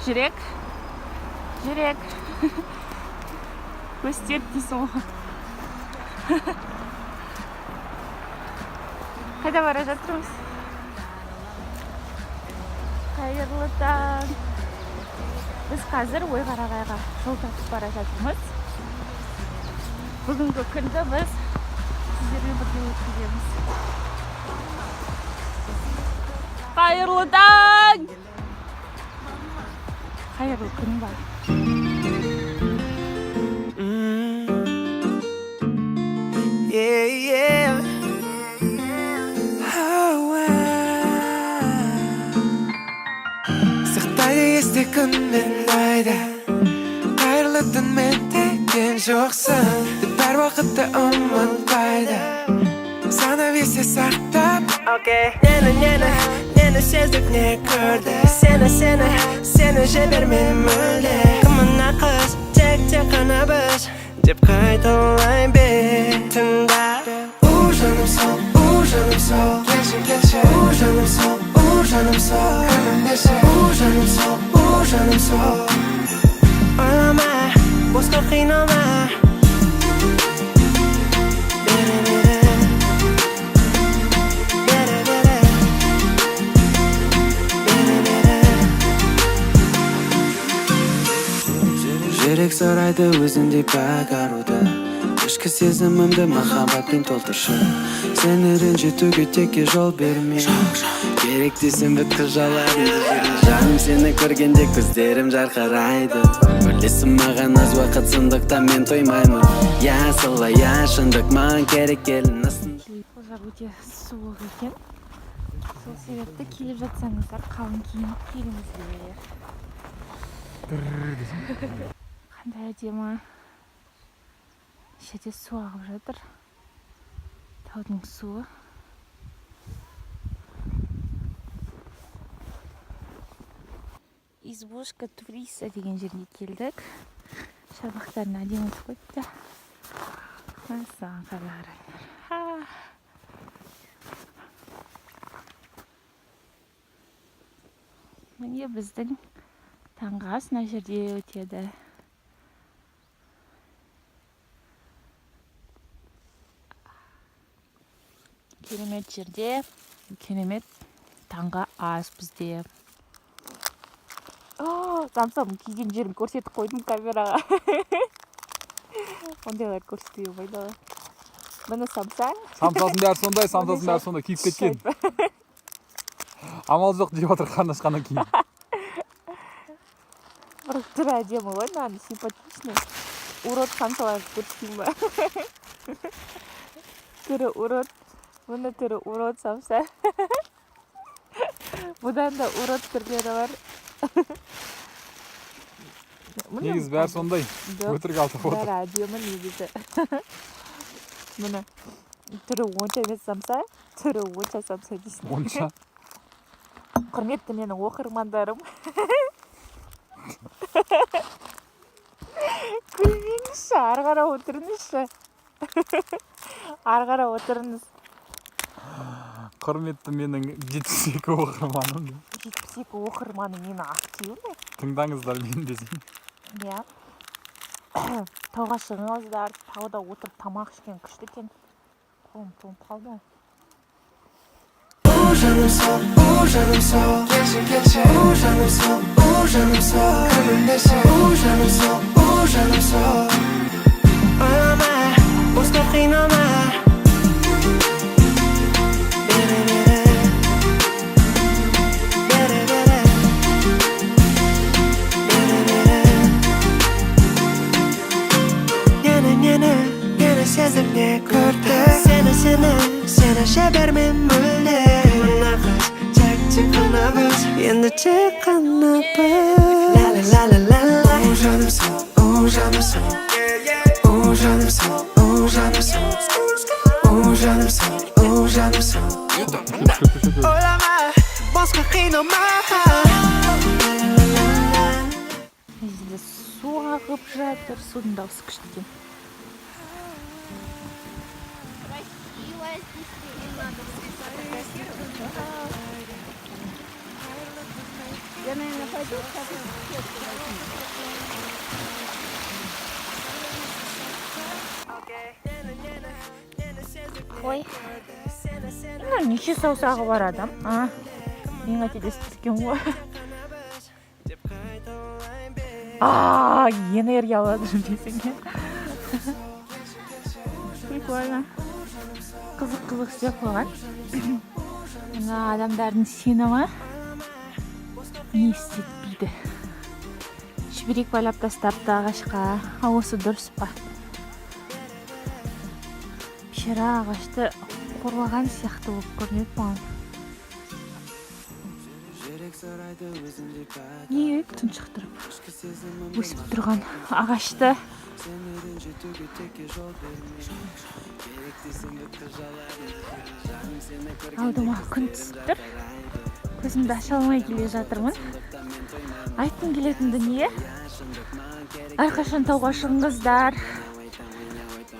Жүрек, жүрек, көстер дейсің ғой. Қайда бара жатырмыз? Қайырлы таң! Біз қазір Ойқарағайға жол тартып бара жатырмыз. Бүгінгі күнді біз сіздермен бірге өткіземіз. Қайырлы таң! Қайырлы күн ба? Yeah. Oh, Сақтайды есте күн мен айды. Қайырлы түнмен деген жоқсың деп әр уақытта ұмытпайды. Санап, есте сақтап. Окей. Нені, нені, нені сездік, не көрдік? Сені, сені, сені жіберме мүлде. Кім мына қыз? Тек, тек қана біз деп қайталай бер, тыңда. У, жаным сол, у, жаным сол, келші, келші. У, жаным сол, у, жаным сол, күлімдеші. У, жаным сол, у, жаным сол. Ойлама, босқа қиналма. Бере, бере. Бере, бере. Бере, бере. Жүрек сұрайды өзіңдей пәк аруды. Ішкі сезімімді махаббатпен толтыршы. Сені ренжітуге текке жол берме. Керек десем, бүткіл жалады. Жаным, сені көргенде көздерім жарқырайды. Білесің, маған аз уақыт, сондықтан мен тоймаймын. Я солай, я шындық, маған керек келін. Бұл жақ өте суық екен, сол себепті келіп жатсаңыздар, қалың киініп келіңіздер. Қандай әдемі жерде су ағып жатыр, таудың суы. Избушка туриста деген жерге келдік. Шарбақтарын әдемі етіп қойыпты. Мәссаған, қараңдар! Ха. Міне, біздің таңғы ас мына жерде өтеді. Керемет жерде керемет таңғы ас бізде. О, самсам киген жерін көрсетіп қойдым камераға. Ондайлар көрсетуге болмайды ғой. Міне, самса. Самсасының бәрі сондай, самсасының бәрі сондай күйіп кеткен. Амал жоқ, жеп жатыр қарны ашқаннан кейін. Бірақ түрі әдемі ғой мынаның, симпатичный. Урод самсаларды көрсетейін ба? Түрі урод. Міне, түрі урод самса. Бұдан да урод түрлері бар. Міне. Негізі бәрі сондай. Жоқ, Өтірік алдап отыр. бәрі әдемі негізі. Міне, түрі онша емес самса, түрі онша самса дейсің. Онша. Құрметті менің оқырмандарым, күлмеңізші, ары қарап отырыңызшы, ары қарап отырыңыз. Құрметті менің 72 оқырманым. 72 оқырманым мені ақтию ме? Тыңдаңыздар мені десең. Иә, тауға шығыңыздар, тауда отырып тамақ ішкен күшті екен. Қолым тоңып қалды. У, жаным сол, у, жаным сол, келші, келші. У, жаным сол, у, жаным сол, күлімдеші. У, жаным сол, у, жаным сол. Ойлама, босқа қиналма. Бере, бере. Бере, бере. Бере, бере. Нені, нені, нені сезіп, не көрдік? Сені, сені, сені жіберме мүлде. Мына қыз, тек, тек қана біз. Енді тек қана біз. Ла ла ла ла ла ла. У, жаным сол, у, жаным сол. У, жаным сол, у, жаным сол. У, жаным сол, у, жаным сол. Ойлама, босқа қиналма. Мына жерде су ағып жатыр, судың дауысы күшті екен. Красиво здесь, надо сфотографировать. наверное, пойду, сейчас сетку возьму. Ой, мына неше саусағы бар адам? А, мен қателесіп екен ғой. А, энергия алады десең. Прикольно. Қызық, қызық істеп қойған. Мына адамдардың сенімі не істетпейді. Шүберек байлап тастапты ағашқа. А осы дұрыс па? Бейшара ағашты қорлаған сияқты болып көрінеді маған. Жүрек сұрайды өзіңдей пәк. Не керек тұншықтырып Ішкі сезімімді өсіп тұрған ағашты? Сені ренжітуге текке жол бермей. Керек десем, бүткіл жалады. Жаным, сені көргенде Алдыма күн түсіп тұр, көзімді аша алмай келе жатырмын. Айтқым келетін дүние: әрқашан тауға шығыңыздар,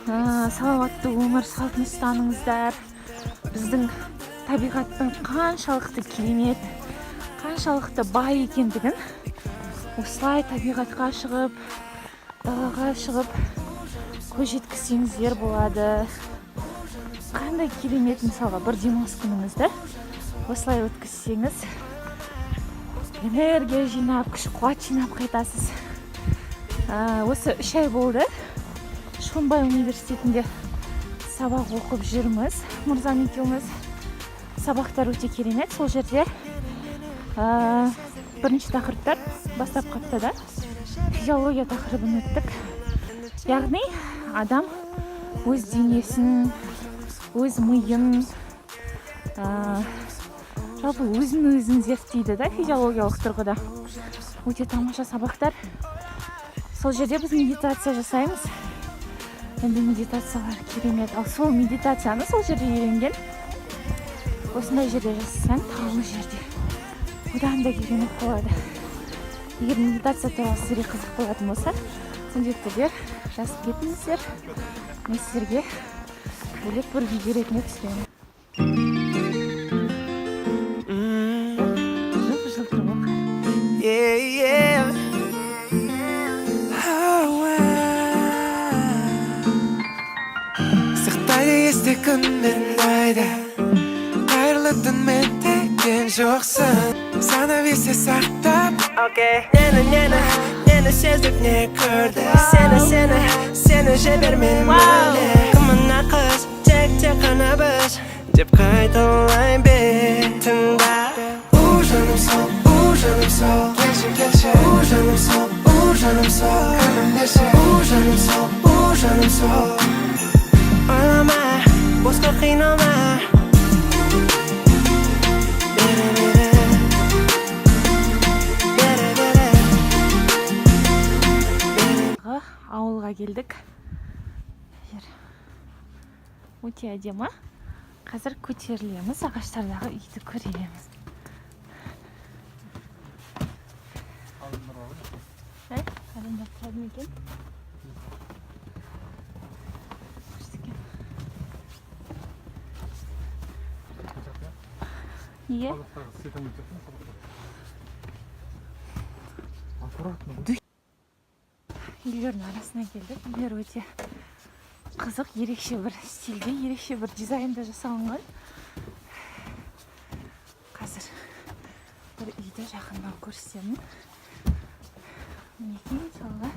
салауатты өмір салтын ұстаныңыздар. Біздің табиғаттың қаншалықты керемет, қаншалықты бай екендігін осылай табиғатқа шығып, далаға шығып көз жеткізсеңіздер болады. Қандай керемет, мысалға, бір демалыс күніңізді осылай өткізсеңіз, энергия жинап, күш қуат жинап қайтасыз. Осы 3 ай болды, Шонбай университетінде сабақ оқып жүрміз мырзам екеуміз. Сабақтар өте керемет. Сол жерде бірінші тақырыптар бастапқы аптада физиология тақырыбын өттік, яғни адам өз денесін, өз миын, жалпы өзін өзін зерттейді да физиологиялық тұрғыда. Өте тамаша сабақтар. Сол жерде біз медитация жасаймыз. Енді медитациялар керемет. Ал сол медитацияны сол жерде үйренген, осындай жерде жасасаң, таулы жерде, одан да керемет болады. Егер медитация туралы сіздерге қызық болатын болса, міндетті түрде жазып кетіңіздер, мен сіздерге бөлек бір видео ретінде түсіремін. Жып жылтыр ғой қар. Yeah. Oh, сақтайды есте күн мен айды. Қайырлы түн мен деген жоқсың. Санап, есте сақтап. Окей. Нені, нені, нені сездік, не көрдік? Сені, сені, сені жібермей мүлде. Кім мына қыз? Тек, тек қана біз деп қайталай бер, тыңда. У, жаным сол, у, жаным сол, келші, келші. У, жаным сол, у, жаным сол, күлімдеші. У, жаным сол, у, жаным сол. Ойлама, босқа қиналма. Бере, бере. Бере, бере. Ауылға келдік. Жер өте әдемі. Қазір көтерілеміз, ағаштардағы үйді көреміз. Адамдар бар ғой. Ә, адамдар тұрады ма екен? Күшті екен. Неге? Қазақтағы істейтін сияқты сабақтар. Аккуратно ғой. Үйлердің арасына келдік. Үйлер өте қызық, ерекше бір стильде, ерекше бір дизайнда жасалынған. Қазір бір үйді жақыннан көрсетемін. Мінекей, мысалға,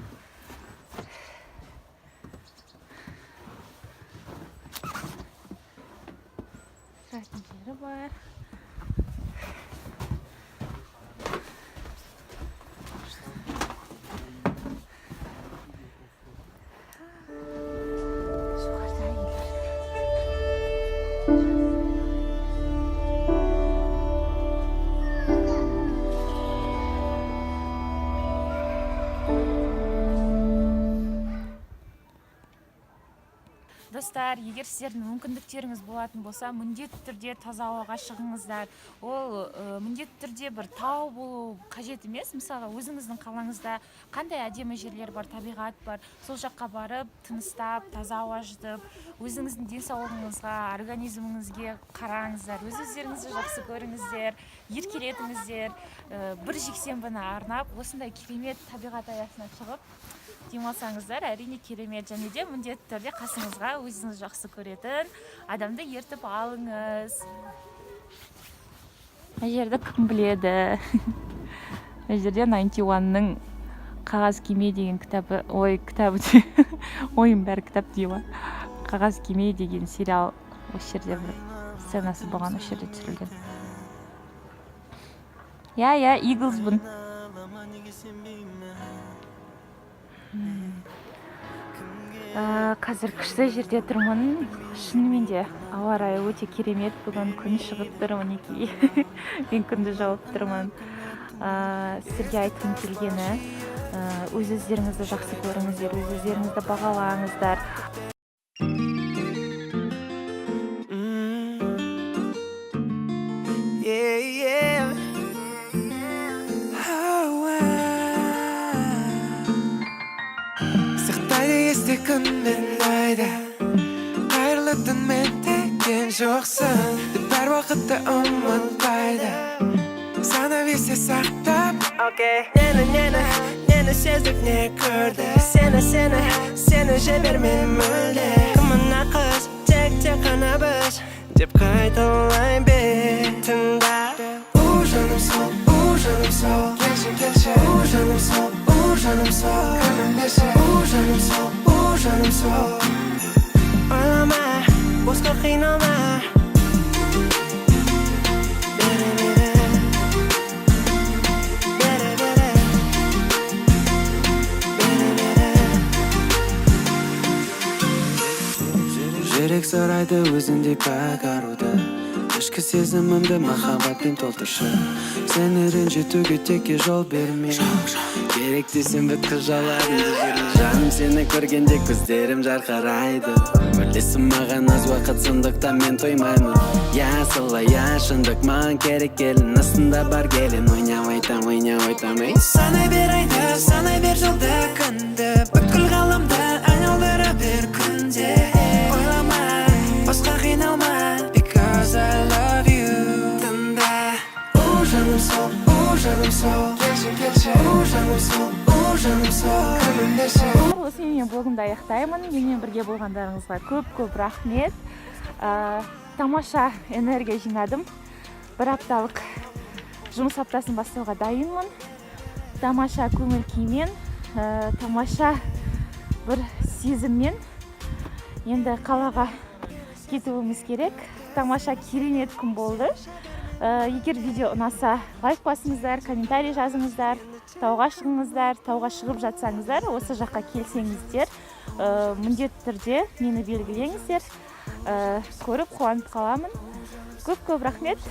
тұратын жері бар. Жоғарыда үйлер. Достар, Достар, егер сіздердің мүмкіндіктеріңіз болатын болса, міндетті түрде таза ауаға шығыңыздар. Ол міндетті түрде бір тау болу қажет емес. Мысалға, өзіңіздің қалаңызда қандай әдемі жерлер бар, табиғат бар, сол жаққа барып, тыныстап, таза ауа жұтып, өзіңіздің денсаулығыңызға, организміңізге қараңыздар, өз өздеріңізді жақсы көріңіздер, еркелетіңіздер. Бір жексенбіні арнап, осындай керемет табиғат аясына шығып демалсаңыздар, әрине, керемет. Және де міндетті түрде қасыңызға өзіңіз жақсы көретін адамды ертіп алыңыз. Мына жерді кім біледі? Мына жерде Ninety One-ның «Қағаз кеме» деген кітабы, ой, кітабы, ойым бәрі кітап дей ма, «Қағаз кеме» деген сериал, осы жерде бір сценасы болған, осы жерде түсірілген. Иә, Иглзбын. Қазір күшті жерде тұрмын. Шынымен де ауа райы өте керемет бүгін. Күн шығып тұр, мінекей, мен күнді жауып тұрмын. Сіздерге айтқым келгені, өз өздеріңізді жақсы көріңіздер, өз өздеріңізді бағалаңыздар. Yeah. Oh, сақтайды есте күн мен айды. Қайырлы түнмен деген жоқсың деп әр уақытта ұмытпайды. Санап, есте сақтап. Окей. Нені, нені, нені сездік, не көрдік? Сені, сені, сені жіберме мүлде. Кім мына қыз, тек, тек қана біз деп қайталай бер, тыңда. У, жаным сол, у, жаным сол, келші, келші. У, жаным сол, у, жаным сол, күлімдеші. У, жаным сол, у, жаным сол. Ойлама, босқа қиналма. Бере, бере. Бере, бере. Бере, бере. Жүрек сұрайды өзіңдей пәк аруды. Ішкі сезімімді махаббатпен толтыршы. Сені ренжітуге текке жол берме. Керек десем, бүткіл жаларымды. Жаным, сені көргенде көздерім жарқырайды. Білесің, маған аз уақыт, сондықтан мен тоймаймын. Я солай, я шындық, маған керек келін. Астында бар келін, ойнап айтам, ойнап айтам, ей. Санай бер айды, санай бер жылды, күнді. Бүткіл ғаламды айналдыра бер күнде. Ойлама, босқа қиналма. Because I love you. Тыңда. У, жаным сол, у, жаным сол, келші, келші. У, жаным сол, у, жаным сол, күлімдеші. Осымен мен блогымды аяқтаймын. Менімен бірге болғандарыңызға көп көп рахмет. Тамаша энергия жинадым. Бір апталық жұмыс аптасын бастауға дайынмын тамаша көңіл күймен, тамаша бір сезіммен. Енді қалаға кетуіміз керек. Тамаша, керемет күн болды. Егер видео ұнаса, лайк басыңыздар, комментарий жазыңыздар. Тауға шығыңыздар. Тауға шығып жатсаңыздар, осы жаққа келсеңіздер, міндетті түрде мені белгілеңіздер. Көріп қуанып қаламын. Көп көп рахмет.